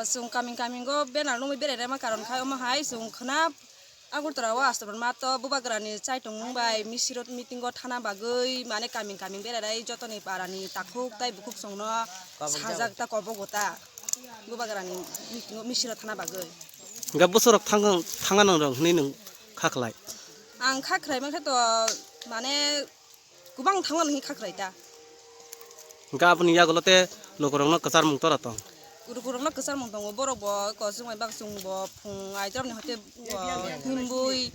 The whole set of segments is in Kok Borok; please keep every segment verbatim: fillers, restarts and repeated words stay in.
Chwng kaming kaming o banner nungwi berai rema karon khai omo hai chwng khwna Agartala o Astabal math o Bubagrani chaitung bai misirot meeting o thana bagwi mane kaming kaming berai rai jotoni parani takhuk tai bukhuk chwngno sajak ta kobogo ta Bubagrani meeting o misirot thana bagwi. Hingke bwsarok thang-, thangna nang rok hinui nwng kha khlai? Ang kha khlai mankhe to mane Kubang thangmani hini kha khwlai ta. Hingke aboni yagulo te lukurokno kwcharmung tora tong. Lukurokno kwcharmung tongo, borok bo kosongbai bak chwng bo phung aidrop ni hoite bo himbui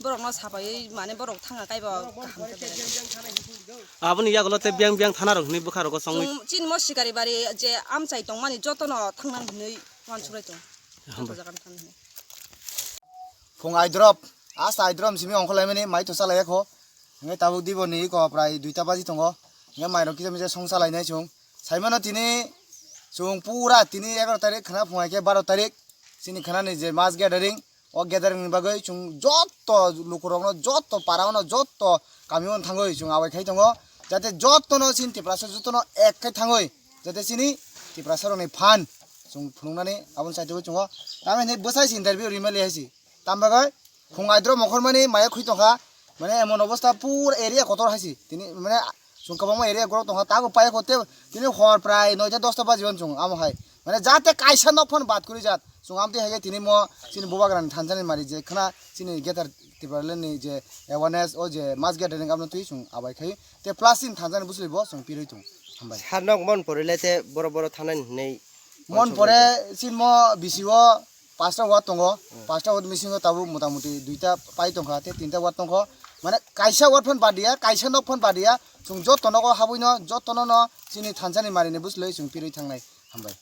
borokno sapaiwi mane borok thangna kaibo kaham khe belai. Aboni yagulo te biyang biyang thana rok hinui bwkha rogo songwi. Chwng chini mo sikari bari je amchai tongmani jotono thangnani hinui wansukrai tong. Joto jaga no thangna hinui. Phung aidrop, asta aidrop simi ongkhorlaimani mai to chalai kho. Hingke tabuk diboni iko prai duita baji tongo. Hingke mairok kisa misa song chalai nai chwng. Saimano tini chwng pura tini egaroh tarik khwna phung hai khe baroh tarik. Chini khwnani je mass gathering, o gathering ni bagwi chwng jotto lukurokno, jotto para ono, jotto kami ono thangwi chwng abai khai tongo. Jate jottono chini Tiprasa jottono ek khai thangwi jate chini Tiprasa rokni phan chwng phunuknani aboni saitugwi chwngo. Tamoni bwsai se interview rimali hai se. Tambagai, phung aidrop ongkhormani maya khwi tongkha, mane emon obostha pura area kotor hai se. Tini mane chwng kwbangma area gorok tongkha, tago paya kote tini hor prai noita dosta baji on chwng amo hai. Mane jate kaisa nok phano bad kwrwi jat. Chwng amtwi hai khe tini mo chini Bubagrani thansani mari je khwna chini Greater Tipraland ni je awareness o je mass gathering aboni twi chwng abai khai. Te plus chini thansani bwswli bo chwng pirwi tong. Hambai. Sar nok mon pore le te boro boro thanani hinwi Mon pore sinmo bisio pasta ward tongo, pasta ward misingo tabuk motamuti duita pai tongkha, tei tinta ward tongkho. Mane kaisa ward phan badia, kaisa nok phan badia, chwng joto nogo habwino, jotono no chini thansani marini bwswlwi chwng pirwi thangnai. Hambai.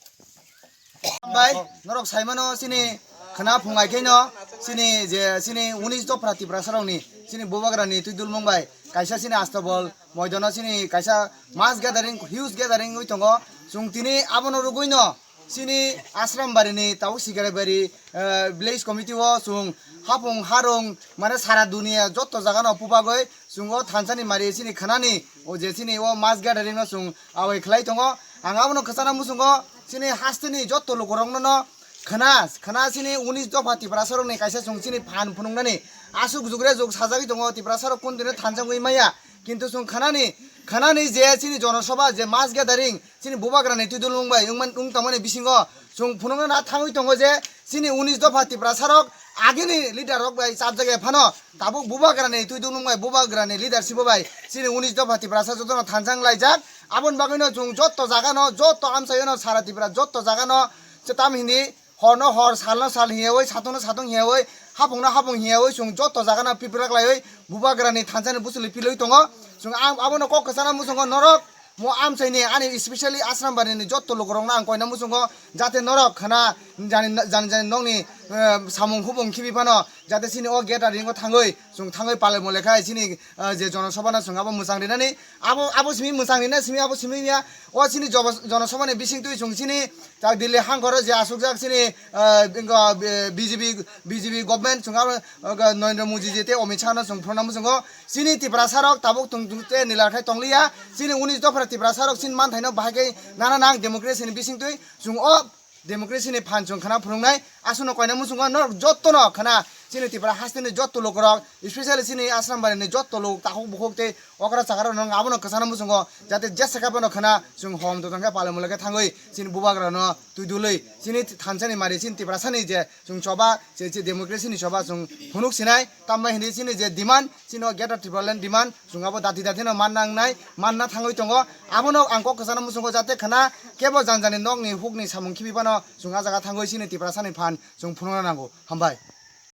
Hambai, norok saimano chini khwna phungai khaino chini je chini unis dophra Tiprasa rokni chini Bubagrani twi dulmung bai kaisa chini Astabol Moidano chini kaisa mass gathering, huge gathering wi tongo. Chwng tini abono rwgwino chini Ashram barini tabuk Sikaribari, eh, village committee o chwng hapung harung mane sara dunia jotto jagano pubagwi chwng o thansani mari chini khwnani o je chini o mass gathering no chwng abai khlai tongo. Ang abono kwchana muchungo chini hasteni jotto lukurokno no khwna, khwna chini unis dopha Tiprasa rokni kaisa chwng chini phan phunuknani aswk jugre jug sajagwi tongo, Tiprasa rok kun dino thansa wngwi maya, kintu chwng khwnani, khwnani je chini jonosabha je mass gathering chini Bubagrani twi dulmung bai wngman wng tongmani bisingo chwng phunukna na thangwi tongo je chini unis dopha Tiprasa rok agini leader rok bai chapjagya phano tabuk Bubagrani twi dulmung bai Bubagrani leadership bai chini unis dopha Tiprasa jotono thansa wnglaijak. Aboni bagwino chwng jotto jagano, jotto amchaiono, sara Tripura jotto jagano se tam hindi horno hor, salno sal hiyawi, satungno satung hiyawi, hapungno hapung hiyawi, chwng jotto jagano pipirak laiwi Bubagrani thansani bwswlwi pilwi tongo. Chwng ang abono kok kwchana muchungo norok mo amchaini ani specially Ashram barini jotto lukurokno ang koina muchungo jate norok khwna jani jani jani nokni, eh, samung hubung khibi phano jate chini o gate a ringo thangwi chwng thangwi palai molai khai chini, eh, je jonosabhano chwng abo mwchang rinani abo abo simi mwchang rina simi abo simi ya o chini jobo- jonosabhani bising twi chwng chini tak Delhi hangkoro je asukjak chini, eh, ingo, eh, B J P, B J P government chwng abo, eh, Narendra Modi ji tei Amit Shah no chwng phunukna muchungo chini Tiprasa rok tabuk tong tong te nila khai tongliya chini unis dophra Tiprasa rok chini manthaino bahai khe nana nang democracy ni bising twi chwng o democracy ni phan chwng khwna phunuknai aswkno koina muchungo norok jottono khwna chini Tripura hasteni jotto lukurok specially chini Ashram barini jotto luk takhuk bukhuk tei okra chakra rok abono kwchana muchungo jate jesa khe bono khwna chwng hom totong khe palai mulai khe thangwi chini Bubagrano twi dului chini thansani mari chini Tiprasani je chwng choba se democracy ni choba chwng phunuk sinai tambai hindi chini je demand chini o Greater Tipraland demand chwng abo dati dati no manna wngnai manna thangwi tongo. Abono ang kok kwchana muchungo jate khwna kebo janjani nokni hukni samung khibi phano chwng ah jaga thangwi chini Tiprasani phan chwng phunukna nango. Hambai.